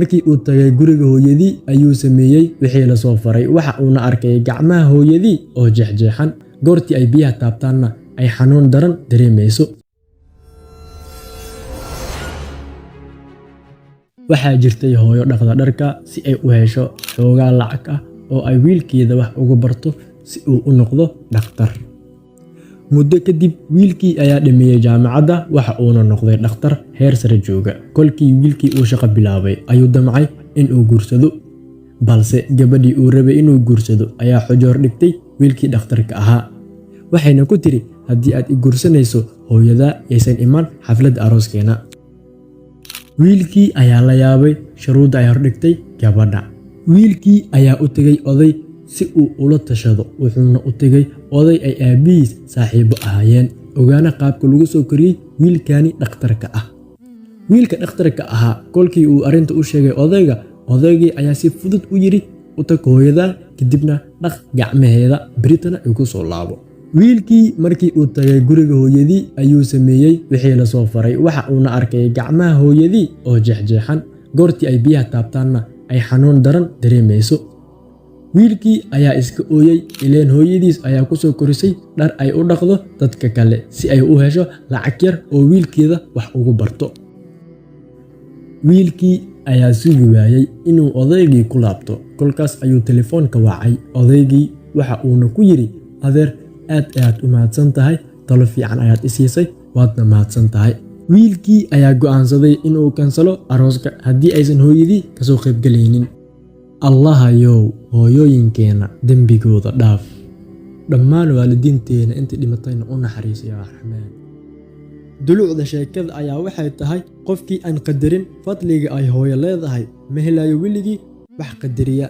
Markii uu tagay guriga hooyadii ayuu sameeyey wixii la soo faray. Waxa uuna arkay gacmaha hooyadii oo jeexjeexan, goortii ay biyaha taabtaanna ay xanuun daran dareemayso. Waxaa jirtay hooyo dhaqda dharka si ay u hesho xoogaa lacag ah oo ay wiilkeeda wax ugu barto si uu u noqdo dhakhtar. Muddo kadib wiilkii ayaa dhameeyey jaamacadda, waxa uuna noqday dhakhtar heer sare jooga. Kolkii wiilkii uu shaqo bilaabay ayuu damcay in uu guursado, balse gabadhii uu rabay inuu guursado ayaa xujoor dhigtay wiilkii dhakhtarka ahaa. Waxayna ku tiri, haddii aad i guursanayso hooyadaa yaysan iman xafladda arooskeena. Wiilkii ayaa la yaabay shuruudda ay hordhigtay gabadha. Wiilkii ayaa u tegay oday si uu ula tashado, wuxuuna u tegay oday ay aabbihiis saaxiibo ahaayeen, ogaana qaabka lagu soo koriyey wiilkani dhakhtarka ah. Wiilka dhakhtarka ahaa kolkii uu arrinta u sheegay odayga, odaygii ayaa si fudud u yiri, u tag hooyadaa kadibna dhaq gacmaheeda, beritana igu soo laabo. Wiilkii markii uu tagay guriga hooyadii ayuu sameeyey wixii la soo faray. Waxa uuna arkay gacmaha hooyadii oo jeexjeexan, goortii ay biyaha taabtaanna ay xanuun daran dareemayso. Wiilkii ayaa iska ooyey, ileen hooyadiis ayaa ku soo korisay dhar ay u dhaqdo dadka kale si ay u hesho lacag yar oo wiilkeeda wax ugu barto. Wiilkii ayaa sugi waayey inuu odaygii ku laabto, kolkaas ayuu telefoonka wacay odaygii, waxa uuna ku yiri, adeer aad ayaad u mahadsan tahay, talo fiican ayaad i siisay, waadna mahadsan tahay. Wiilkii ayaa go'aansaday inuu kansalo arooska haddii aysan hooyadii kasoo qaybgalaynin. Allahayow hooyooyinkeena dembigooda dhaaf, dhammaan waalidiinteena intii dhimatayna u naxariiso yaa Raxmaan. Dulucda sheekada ayaa waxay tahay, qofkii aan qadarin fadliga ay hooyo leedahay ma helayo weligii wax qadariya.